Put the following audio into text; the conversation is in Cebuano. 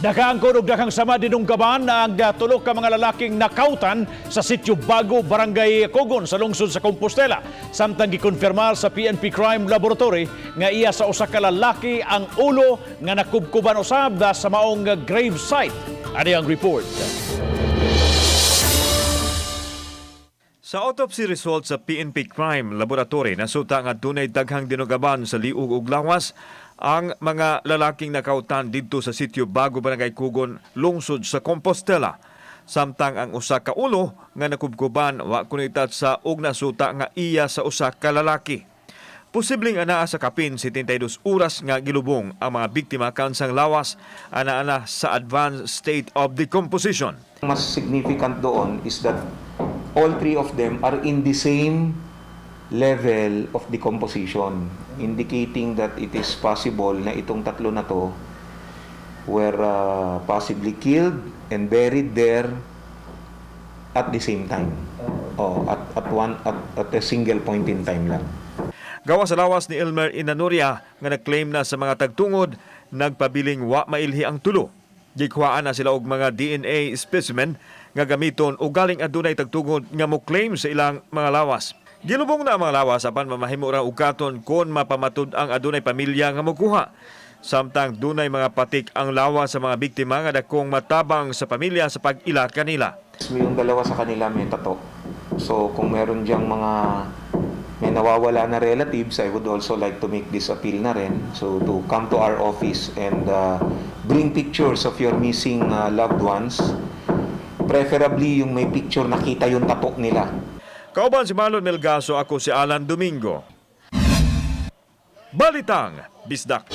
Nakaangkon og daghang sama dinunggaban ang tulo ka mga lalaking nakautan sa Sitio Bago, Barangay Cogon sa lungsod sa Compostela. Samtang gikonfirmar sa PNP Crime Laboratory nga iya sa usa ka lalaki ang ulo nga nakubkuban usab sa maong grave site. Ani ang report. Sa autopsy result sa PNP Crime Laboratory, nasuta nga dunay daghang dinugaban sa liog ug lawas ang mga lalaking nakautan didto sa Sitio Bago, Barangay Kugon, lungsod sa Compostela. Samtang ang usa ka ulo nga nakubkuban wa kuno sa ug nasuta nga iya sa usa ka lalaki. Posibleng anaa sa kapin 72 oras nga gilubong ang mga biktima kansang lawas ana-ana sa advanced state of decomposition. Mas significant doon is that all three of them are in the same level of decomposition, indicating that it is possible na itong tatlo na to were possibly killed and buried there at the same time. Oh, at one at a single point in time lang. Gawa sa lawas ni Elmer Inanuria nga nag-claim na sa mga tagtungod, nagpabiling wa mailhi ang tulo. Gikuhaan na sila og mga DNA specimen nga gamiton o galing adunay tagtungod nga mo claim sa ilang mga lawas. Gilubong na ang mga lawas apan mamahimo ra ugaton kon mapamatud ang adunay pamilya nga mokuha. Samtang dunay mga patik ang lawas sa mga biktima nga dakong matabang sa pamilya sa pag-ila kanila. Yung dalawa sa kanila may tato. So kung meron diyang mga may nawawala na relatives, I would also like to make this appeal na rin. So to come to our office and bring pictures of your missing loved ones. Preferably yung may picture nakita yung tato nila. Kauban si Marlon Melgaso, ako si Alan Domingo. Balitang Bisdak.